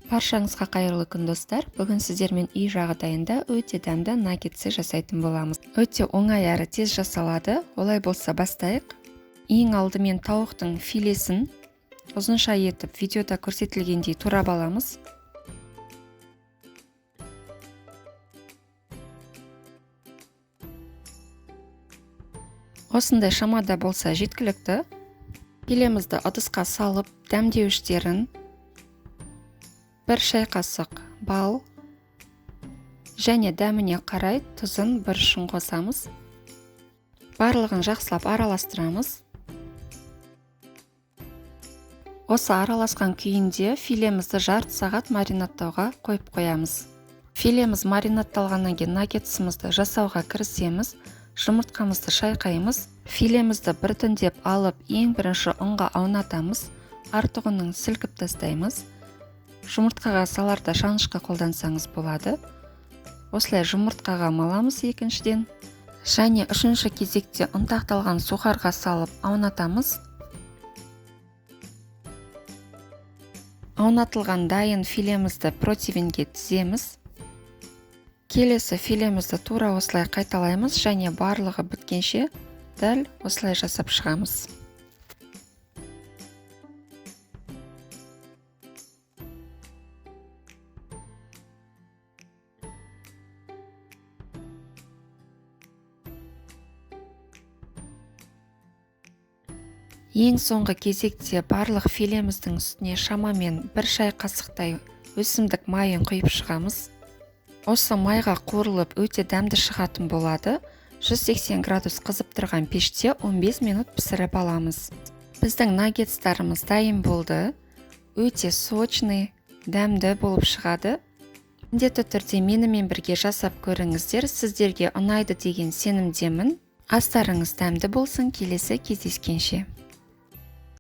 Баршаңызға қайырлы күн, достар! Бүгін сіздермен үй жағдайында өте дәмді наггетсы жасайтын боламыз. Өте оңай әрі тез жасалады. Олай болса, бастайық. Ең алдымен тауықтың филесін ұзынша етіп, видеода көрсетілгендей турап аламыз. Осындай шамада болса, жеткілікті. Филемізді ыдысқа салып, дәмдеуіштерін, 1 шай қасық бал және дәміне қарай тұзын, бұрышын қосамыз. Барлығын жақсылап араластырамыз. Осы араласқан күйінде филемізді жарты сағат маринадтауға қойып қоямыз. Филеміз маринадталғаннан кейін наггетсімізді жасауға кірісеміз. Жұмыртқамызды шайқаймыз. Филемізді біртіндеп алып, ең бірінші ұнға аунатамыз, артығының сілкіп тастаймыз. Жұмыртқаға саларда шанышқы қолдансаңыз болады. Осылай жұмыртқаға маламыз екіншіден және үшінші кезекте ұнтақталған сухарь ға салып аунатамыз. Аунатылған дайын филемізді противень ге тіземіз. Келесі филемізді тура осылай қайталаймыз және барлығы біткенше дәл осылай жасап шығамыз. Ең соңғы кезекте барлық филеміздің үстіне шамамен 1 шай қасықтай өсімдік майын құйып шығамыз. Осы майға қуырылып, өте дәмді шығатын болады. 180 градус қызып тұрған пеште 15 минут пісіріп аламыз. Біздің наггетстарымыз дайын болды. Өте сочный, дәмді болып шығады. Міндетті түрде менімен бірге жасап көріңіздер, сіздерге ұнайды деген сенімдемін. Астарыңыз дәмді болсын! Келесі кездескенше!